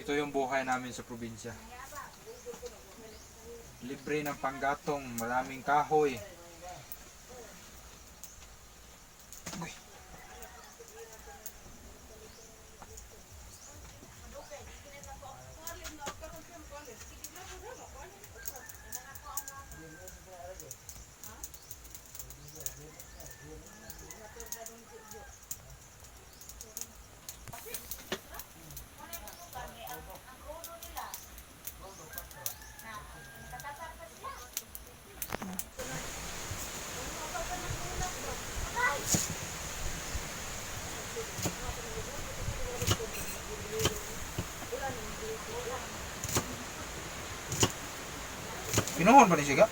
Ito yung buhay namin sa probinsya. Libre ng panggatong, maraming kahoy. Uy. Pinuhon ba ni siya?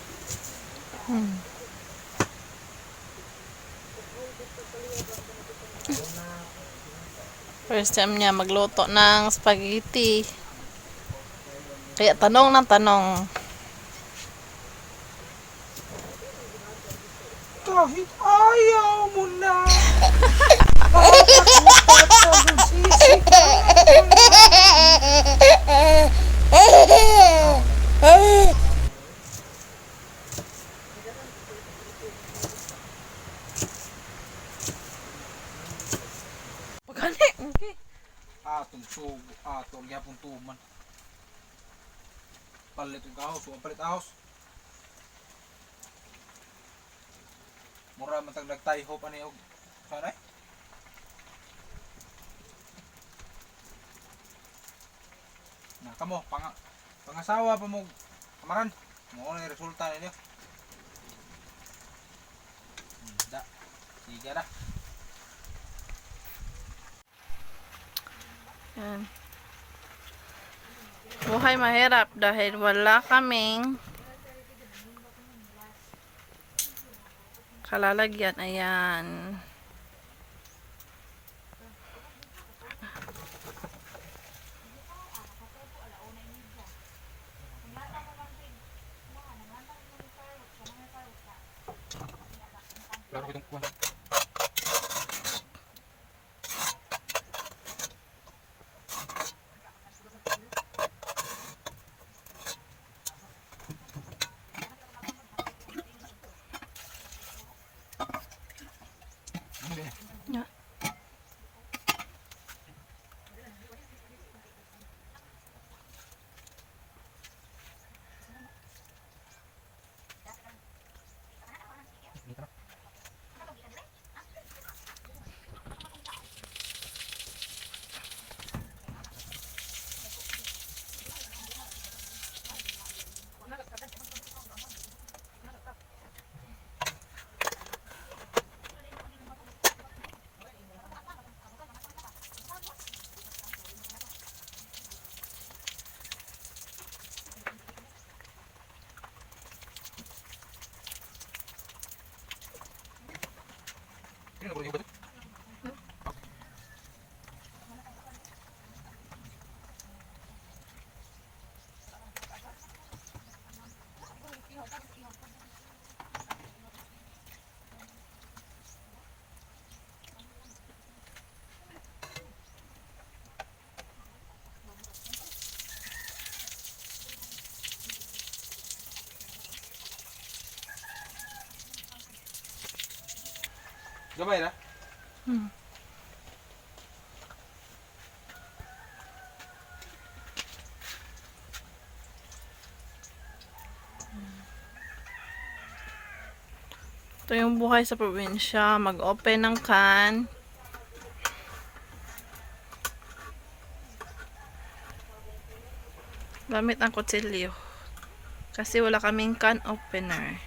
Hmm. First time niya magluto ng spaghetti. Kaya tanong ng tanong. Kahit ayaw mo na. Bakit mo Pagani. Okay. Atong sugo, atong yapon tuman. Palit og ahos, wa palit ahos. Mura man tag nagtayho pa ni og sanay. Na kamo pangasawa pa mo kamaran. Mao na yung resulta ninyo. Da. Sige na. Yan. Buhay mahirap dahil wala kaming kalalagyan. Ayan. Klaro kitong kuwan. Ano ba yan? Yeah. Dito na. Hindi na ko rin Gamay na. Ito yung buhay sa probinsya. Mag-open ng can. Gamit ang kutsilyo. Kasi wala kaming can opener.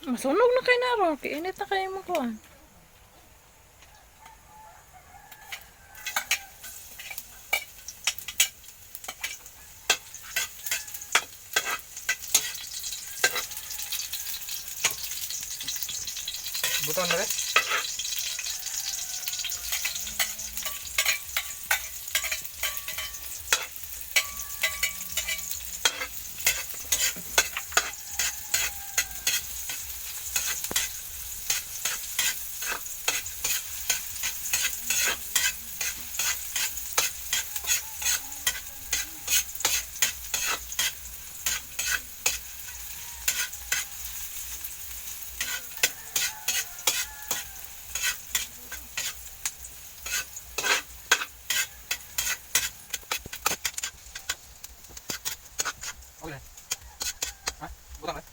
Masunog na kay na ron. Kiinit na kayo mo kuan. Butan na rin. Okay na. Ha? Butang na.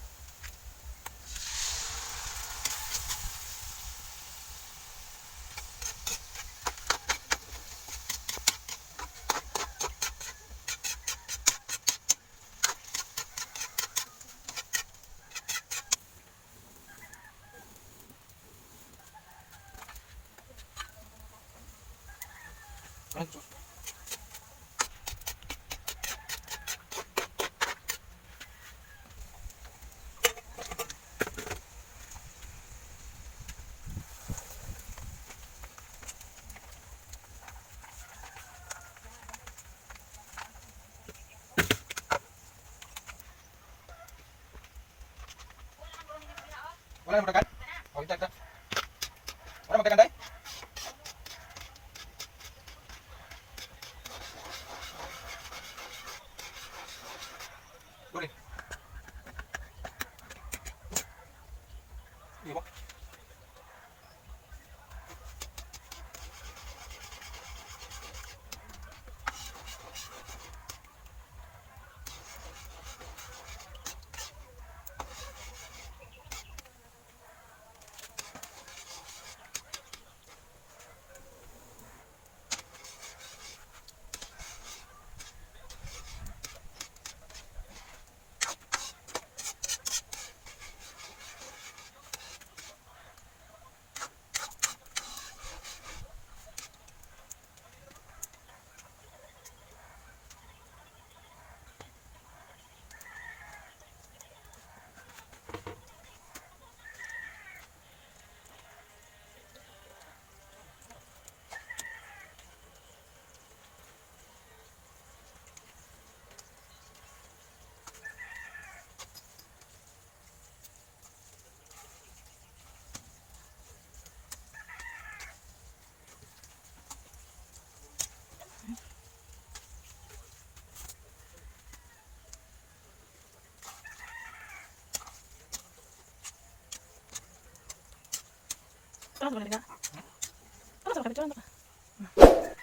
Ano sus? Wala na magdagan? Okay, tag. Wala magdagan day? Duli. Di ba? Tara sa ka. Tara sa ka.